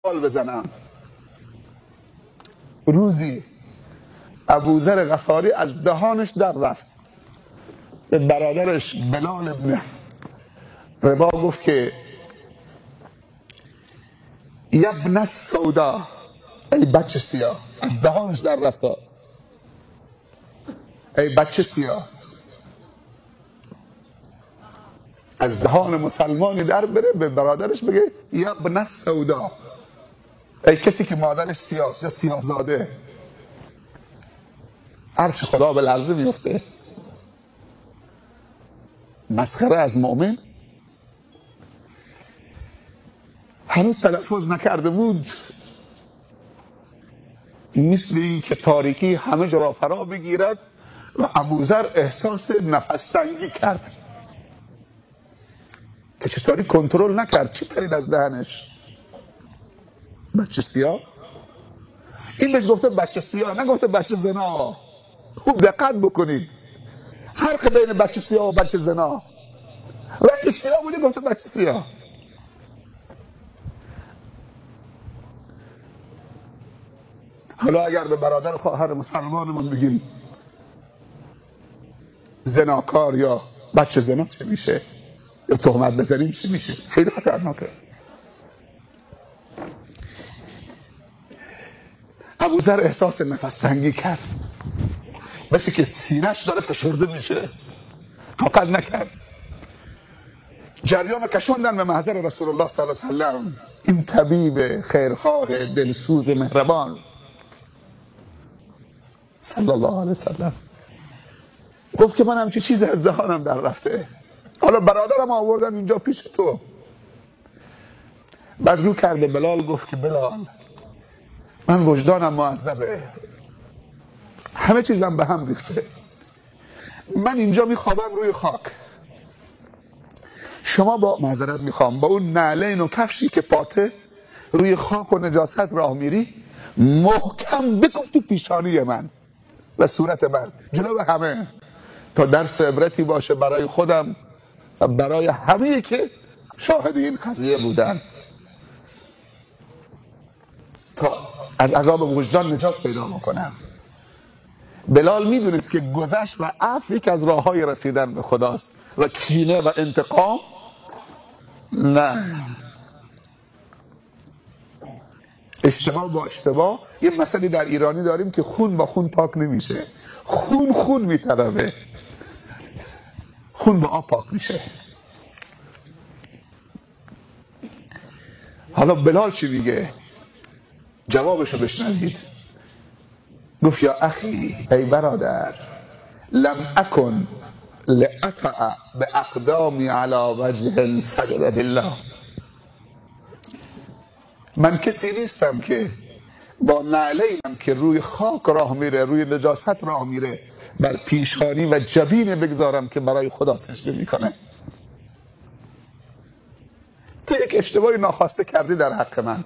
بزنم. روزی ابوذر غفاری از دهانش در رفت، به برادرش بلال ابن ربا گفت که یبن السودا، ای بچه سیاه. از دهانش در رفت، ای بچه سیاه. از دهان مسلمانی در بره به برادرش بگه یبن السودا، ای کسی که مادرش سیاست یا سیاه‌زاده. عرش خدا به لرزه میفته. مسخره از مؤمن. هنوز تلفظ نکرده بود، مثل این که تاریکی همه جا فرا بگیرد و ابوذر احساس نفس تنگی کرد که چطوری کنترل نکرد، چی پرید از دهنش. بچه سیاه. این بهش گفته بچه سیاه، نگفته بچه زنا. خوب دقت بکنید فرق بین بچه سیاه و بچه زنا. رنگ سیاه بوده، گفته بچه سیاه. حالا اگر به برادر و خواهر مسلمانمون بگیم زناکار یا بچه زنا چه میشه؟ یا تهمت بزنیم چه میشه؟ خیلی خطرناکه. ابوذر احساس نفس تنگی کرد، مثل که سینه‌اش داره فشرده میشه، طاقت نکرد. جریان کشوندن به محضر رسول الله صلی الله علیه و سلم. این طبیب خیرخواه دلسوز مهربان صلی الله علیه و سلم گفت که من همچی چیزی از دهانم در رفته، حالا برادرم آوردم اینجا پیش تو. بعد رو کرده بلال گفت که بلال، من وجدانم معذبه، همه چیزم به هم ریخته، من اینجا میخوابم روی خاک، شما با معذرت میخوام با اون نعلین و کفشی که پاته روی خاک و نجاست راه میری، محکم بکن تو پیشانی من و صورت من جلو همه، تا درس عبرتی باشه برای خودم و برای همه که شاهد این قضیه بودن، تا از عذاب وجدان نجات پیدا بکنم. بلال میدونست که گذشت و عفو یکی از راه‌های رسیدن به خداست و کینه و انتقام نه. اشتباه با اشتباه. یه مسئله در ایرانی داریم که خون با خون پاک نمیشه، خون خون میطلبه، خون با آب پاک میشه. حالا بلال چی میگه؟ جوابشو بشنوید. گفت یا اخی، ای برادر، لم اکن لأطأ باقدامی علی وجه سجد لله. من کسی نیستم که با نعلینم که روی خاک راه میره، روی نجاست راه میره، بر پیشانی و جبین بگذارم که برای خدا سجده میکنه. تو یک اشتباهی ناخواسته کردی در حق من،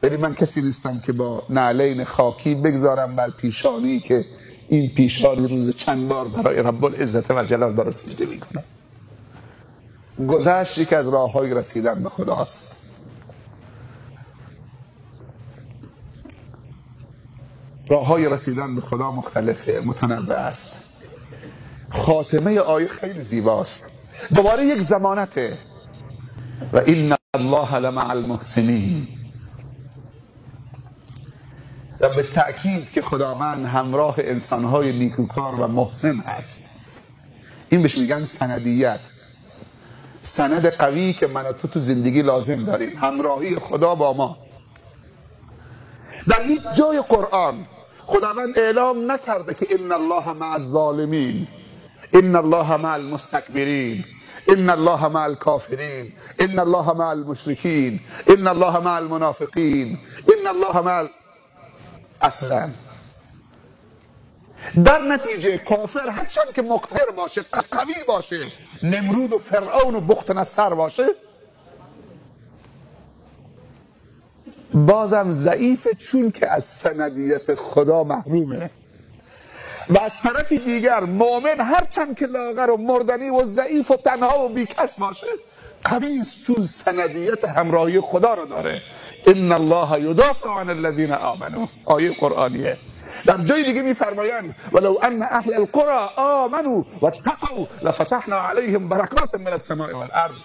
ولی من کسی نیستم که با نعلین خاکی بگذارم بر پیشانی که این پیشانی روز چند بار برای رب العزت و جلال داره سجده میکنه. گذشت یکی از راه‌های رسیدن به خداست. راه‌های رسیدن به خدا مختلفه، متنوع است. خاتمه آیه خیلی زیباست، دوباره یک ضمانته. و این الله لمع المحسنین. و به تأکید که خداوند همراه انسان‌های نیکوکار و محسن هست. این بهش میگن سندیت، سند قوی که من و تو زندگی لازم داریم، همراهی خدا با ما. در هیچ جای قرآن خداوند اعلام نکرده که ان الله مع الظالمین، ان الله مع المستکبرین، ان الله مع الکافرین، ان الله مع المشرکین، ان الله مع المنافقین، ان الله مع اصلا. در نتیجه کافر هرچند که مقتدر باشه، قوی باشه، نمرود و فرعون و بخت نصر باشه، بازم ضعیفه، چون که از سندیت خدا محرومه. و از طرف دیگر مؤمن هرچند که لاغر و مردنی و ضعیف و تنها و بیکس باشه قوی است، چون سندیت همراهی خدا رو داره. ان الله یدافع عن الذین آمنوا، آیه قرآنیه. در جای دیگه میفرمایند ولو ان اهل القرى آمنوا واتقوا لفتحنا علیهم برکات من السماء والارض.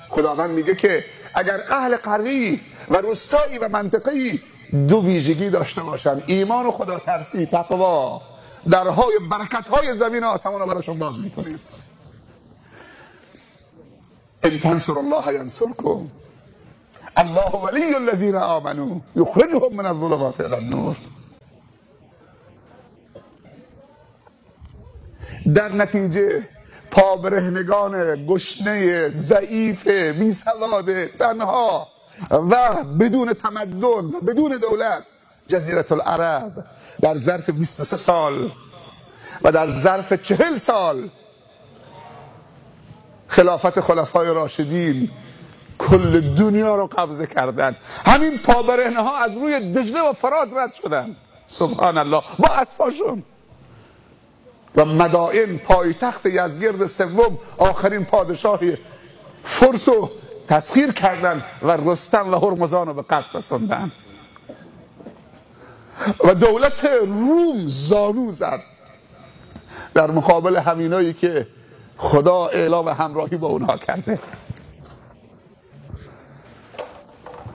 خداوند میگه که اگر اهل قریه و روستایی و منطقه‌ای دو ویژگی داشته باشن، ایمان و خدا ترسی، تقوا، درهای برکت‌های زمین و آسمان رو براشون باز میکنیم. ان تنصروا الله ینصرکم الله ولی الذین آمنوا یخرجهم من الظلمات الی النور. در نتیجه پابرهنگان گشنه، ضعیف، بیسواد، تنها و بدون تمدن و بدون دولت، جزیره العرب در ظرف 23 سال و در ظرف 40 سال خلافت خلفای راشدین کل دنیا رو قبضه کردن. همین پابرهنه ها از روی دجله و فرات رد شدن، سبحان الله، با اسباشون. و مدائن، پایتخت یزدگرد سوم، آخرین پادشاه فرس رو تسخیر کردن و رستم و هرمزان رو به قتل رسوندن. و دولت روم زانو زد در مقابل همینایی که خدا اعلام همراهی با اونها کرده.